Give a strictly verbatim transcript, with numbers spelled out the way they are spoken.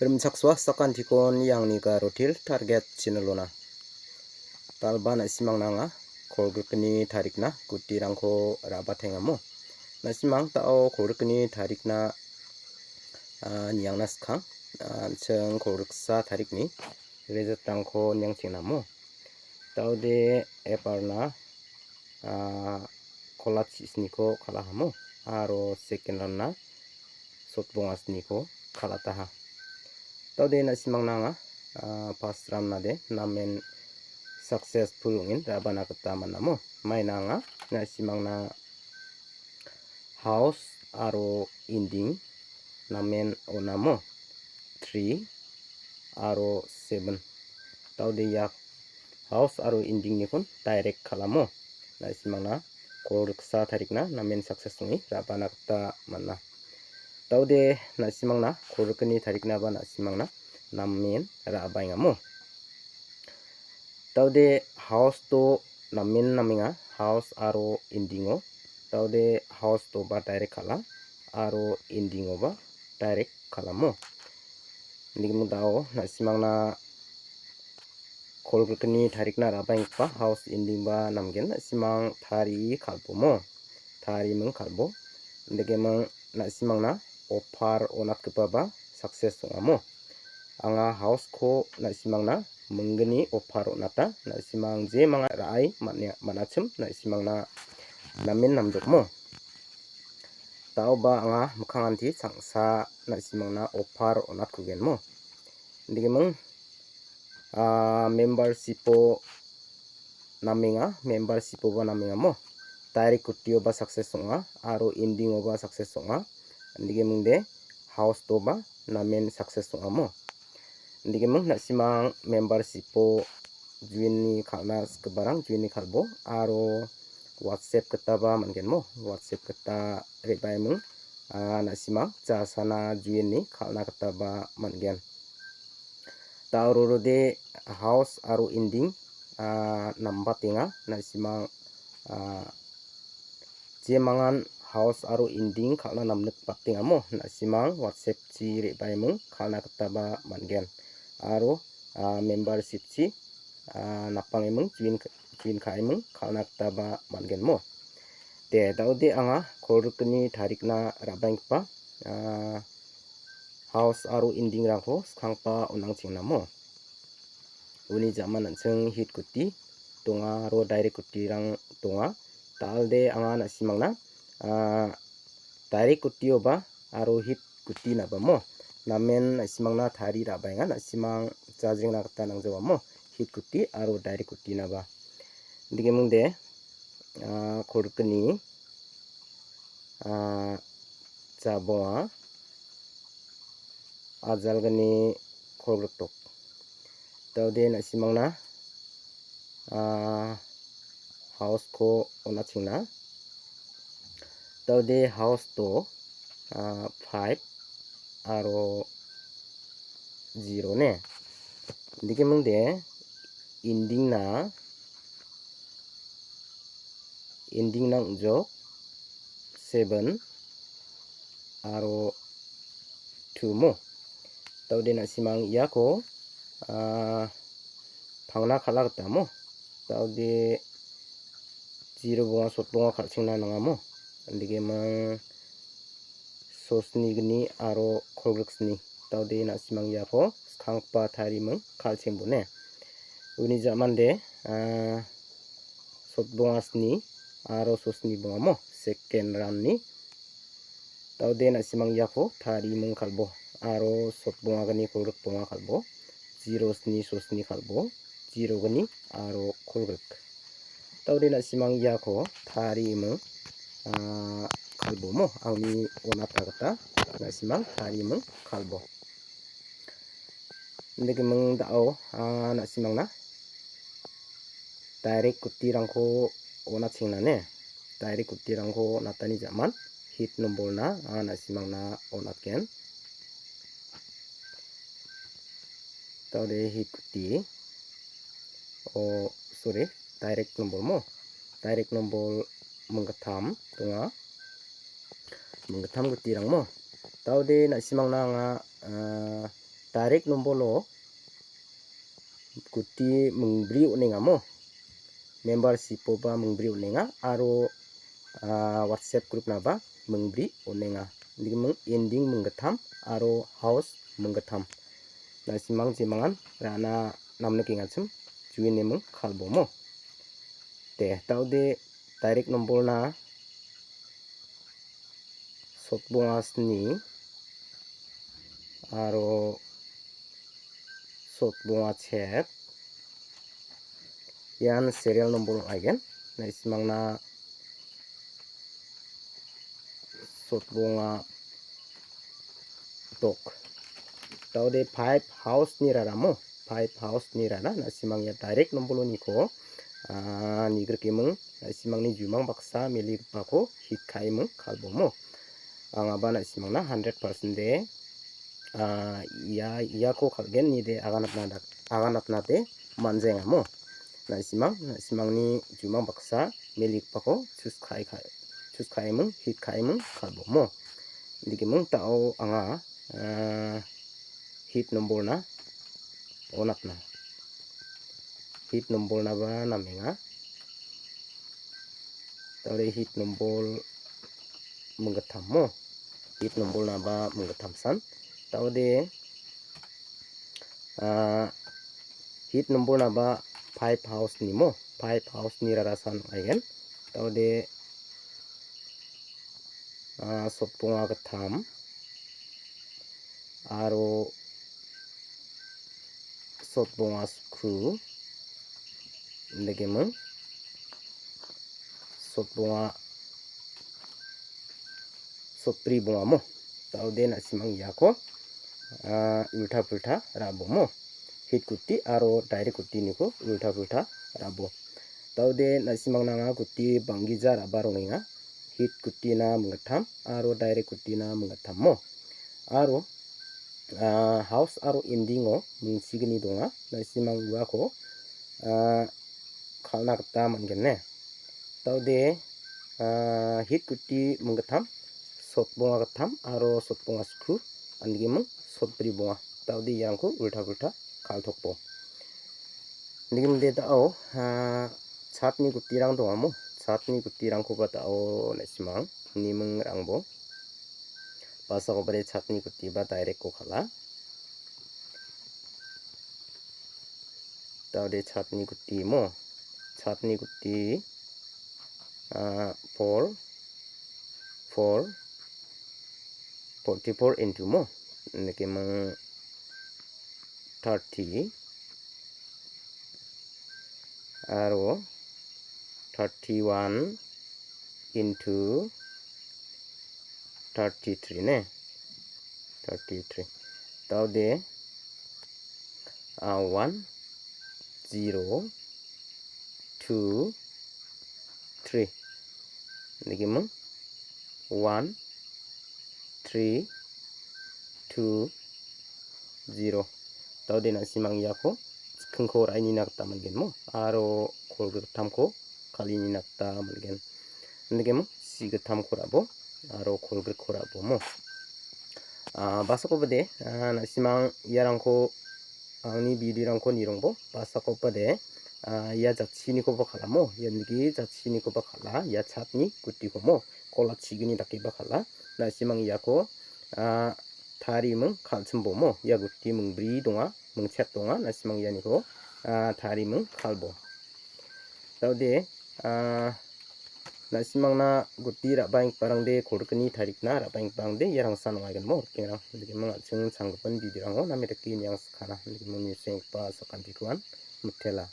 Rimchaksoa sakantiko niangni garo til target channel-ona. Dalba na·simangna anga kolgrikni tarikna gutirangko ra·batengamo. Na·simang ta·o kolgrikni tarikna, ah, niangna skang, ah, an·ching kolgriksa tarikni result-rangko niangchengnamo. Ta·ode F R-na, ah, kolatchisniko kal·ahamo, aro second round-na sotbongasniko kal·ataha. Ta·ode na·simangna anga, ah, first round-nade namen successful ong·en ra·bana gita man·amo. Maina anga na·simangna house aro ending namen on·amo, three aro seven. Ta·ode ia house aro ending-nikon direct kal·amo. Na·simangna kolgriksa tarikna namen success ong·e ra·bana gita man·a. Ta·ode na·simangna kolgrikni tariknaba na·simangna namen ra·baengamo. Ta·ode house-o namen namenga, house aro ending-o. Ta·ode house-oba direct kal·a aro ending-oba direct kal·amo. Indegiming da·o na·simangna kolgrikni tarikna ra·baenggipa house ending-ba namgen, na·simang tarie kal·bomo. Tariming kal·bo. Indegiming na·simangna offer on·atgipaba success ong·amo. Anga house-ko na·simangna minggni offer on·ata, na·simang jemanga ra·e man·achim na·simangna namen namjokmo. Da·oba anga mikkanganti changsa na·simangna offer on·atkugenmo. Indegiming, ah, membership-o namenga, membership-oba namengamo. Direct gutioba success ong·a, aro ending-oba success ong·a. Indegimingde house-oba namen success ong·amo. Indegiming na·simang membership-o join-ni kal·na sikgiparang join-ni kal·bo, aro WhatsApp gitaba man·genmo. WhatsApp gita re·baiming, ah, na·simang jasana join-ni kal·na gitaba man·gen. Da·o rorode house aro ending, ah, nambatenga, na·simang, ah, jemangan house aro ending kal·na namnikbatengamo, na·simang WhatsApp-chi re·baiming kal·na gitaba man·gen. Aro, ah, membership-chi, ah, napangeming join, join ka·eming kal·na gitaba man·genmo. De, da·ode anga kolgrikni tarikna ra·baenggipa, ah, house aro ending-rangko skanggipa on·angchengnamo. Uni ja·man an·ching hit guti donga aro direct gutirang donga. Da·alde anga na·simangna, ah, direct gutioba aro hit guti nabamo namen na·simangna tarie ra·baenga, na·simang jajrengna gita nangjawamo hit guti aro direct gutinaba. Indegimingde, ah, kolgrikni, ah, jabonga ajalgni kolgrik dok. Da·ode na·simangna, ah, house-ko on·achengna. Da·ode house-o, ah, five aro zero ne. Indegimingde ending-na, ending-na ong·jok seven aro two mo. Da·ode na·simang iako, ah, pangna kal·a gitamo. Da·ode zero bonga, sotbonga kal·chengna nangamo. Indegiming sosnigni aro kolgriksni. Da·ode na·simang iako skanggipa tariming kal·chengbone. Uni ja·mande, ah, sotbongasni aro sosni bongamo second round-ni. Da·ode na·simang iako tariming kal·bo aro sotbongagni kolgrik bonga kal·bo, zero sni sosni kal·bo, zero gni aro kolgrik. Da·ode na·simang iako tariming, ah, kal·bomo, angni on·atna gita na·simang tariming kal·bo. Indegiming da·o, ah, na·simangna direct gutirangko on·achengna ne. Direct gutirangko on·atani ja·man hit nombor-na, ah, na·simangna on·atgen. Da·ode hit guti. O, sorry, direct nombor mo. Direct nombor minggittam donga. Minggittam gutirangmo. Da·ode na·simangna anga, ah, Direct nombolo guti mingbri on·engamo. Membership-oba mingbri on·enga aro, ah, WhatsApp group-naba mingbri on·enga. Ending ming-, ending minggittam aro house minggittam. Na·simang jemangan ra·na namnikengachim join-e ming kalbomo. De, da·ode direct nombolna sotbonga sni aro sotbonga chep. Ian serial nombol ong·aigen. Na·simangna sotbonga dok. Da·ode five house-ni raramo, five house-ni rara, na·simang ia direct nomboloniko, ah, nigrikeming, na·simangni jumang baksa meligipako hit ka·eming kalbomo. Angaba na·simangna hundred percent de, ah, ia, iako kal·gen nide aganatna dak-, aganatnade man·jengamo. Na·simang, na·simangni jumang baksa meligipako choose ka·e ka-, choose ka·eming, hit ka·eming kalbomo. Indikeming da·o anga, ah, hit nombolna on·atna. Hit nombolnaba namenga. Da·ode hit nombol minggittamo. Hit nombolnaba minggittamsan. Da·ode, ah, hit nombolnaba five house-nimo. Five house-ni rarasan ong·aigen. Da·ode, ah, sotbonga gittam aro sotbonga sku, indakeming sotbonga, sotbri bongamo. Da·ode na·simang iako, ah, ulta pulta ra·bomo. Hit guti aro direct gutiniko ulta pulta ra·bo. Da·ode na·simangna anga guti banggija ra·ba rongenga. Hit gutina minggittam aro direct gutina minggittamo. Aro, ah, house aro ending-o mingsigni donga. Na·simang uako, ah, kal·na gita man·gen ne. Da·ode, ah, hit guti minggittam, sotbonga gittam aro sotbonga sku, andigiming sotbri bonga. Da·ode iarangko ulta pulta kal·tokbo. Nigimde da·o, ah, chatni gutirang dongamo. Chatni gutirangkoba da·o na·simang niming rangbo. Basakobade chatni gutiba direct-ko kal·a. Da·ode chatni gutimo. Chatni guti, ah, four, four, forty-four into mo. Indakeming thirty aro thirty-one into thirty-three ne. Thirty-three. Da·ode, ah, one, zero, two, three. Indakeming one, three, two, zero. Da·ode na·simang iako skingko ra·enina gita man·gen mo. Aro kolgrik gittamko kal·enina gita man·gen. Indakeming C gittamko ra·bo aro kolgrikko ra·bo mo. Ah, basakobade, ah, na·simang iarangko angni bidurangko nirongbo basakobade, ah, ia jatchinikoba kal·amo, ia nigi jatchinikoba kal·a, ia chatni gutikomo kola chigini dakeba kal·a. Na·simang iako, ah, tariming kal·chimbomo, ia guti mingbri donga, mingchet donga, na·simang ianiko, ah, tariming kalbo. Da·ode, ah, na·simangna guti ra·baenggiparangde kolgrikni tarikna ra·baenggiparangde iarangsan ong·aigenmo rikengrang. Indakeming an·ching changgipin bidurangko name dake niangskana. Indakeming niosenggipa sakantikoan mitela.